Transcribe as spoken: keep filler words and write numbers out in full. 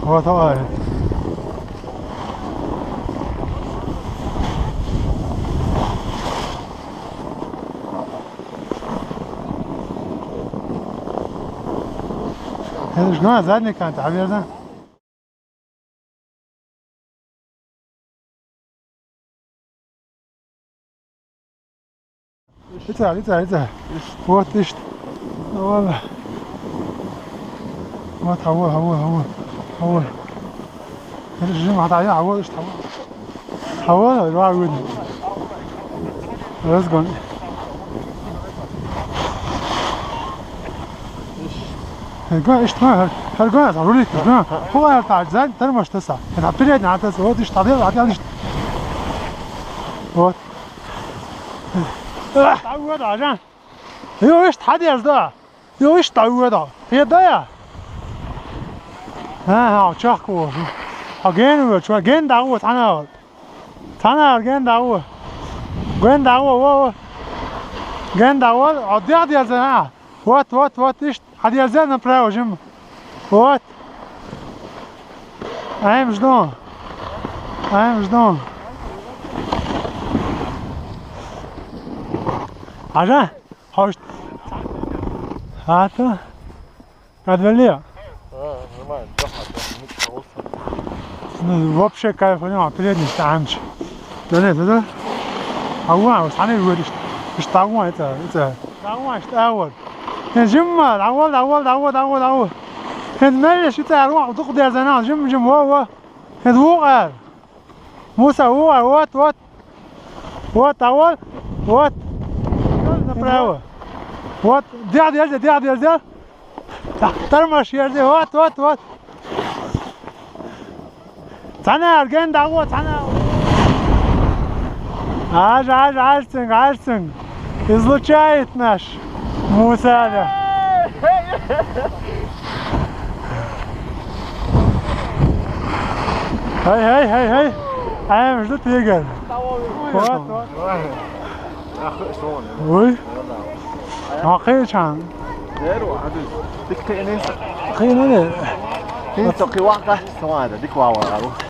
Вот, давай. Это же, ну, задний кант, а верно? Ица, ица, ица. Вот, ишт. Вала. Вот, хавол, хавол, хавол. Хавол. Жим хатая, хавол, ишт, хавол. Хавол, ва гүн. Разгон. Гүн, ишт, гүн, гүн, рулит, гүн. Хавол, та, зан, тормоз, таса. Это передний, а, таса. Вот, ишт, хавол, хавол, ишт. Вот. Давай, да, жан. Ё, ишт, хадяз, да. Ё, ишт, давай, да. Педа я. А, а, чахку. А ген вы, чё, ген да вы, тана. Тана, ген да вы. Ген да вы, вы, вы. Ген да вы, а, да, да, да. Вот, вот, вот, ишт, хадяз, да, направо, жим. Вот. Айм ждон. Айм ждон. Ажа? Хош. А то? Отвели. А, нормально, да, да, минут колоса. Ну, вообще кайф, понимаю, передний станч. Да нет, да? А вон, вот они говорят, что, что вон это, это. Да вон, что вот. Э, жим, давай, давай, давай, давай, давай. Э, мэлэ, что это, а вон, дух дэ зана, жим, жим, во, во. Э, во, а. Муса, во, а, вот, вот. Вот, а вот, вот. Направо. Вот, дядя, дядя, дядя, дядя. Та-, тормоз, дядя, вот, вот, вот. Цана, арген, да, вот, цана. Аж, аж, ажцинг, ажцинг. Излучает наш Муса. Эй, эй, эй, эй. Айм ждут, Игорь. Вот, вот. Ой. А, хэ-, что он? Ой. Ну, да. А, хэ-, чан. Зеро, а ты, ты хэ-, не. Хэ-, не, не. Ты что, кивака, что надо, ты квава, а?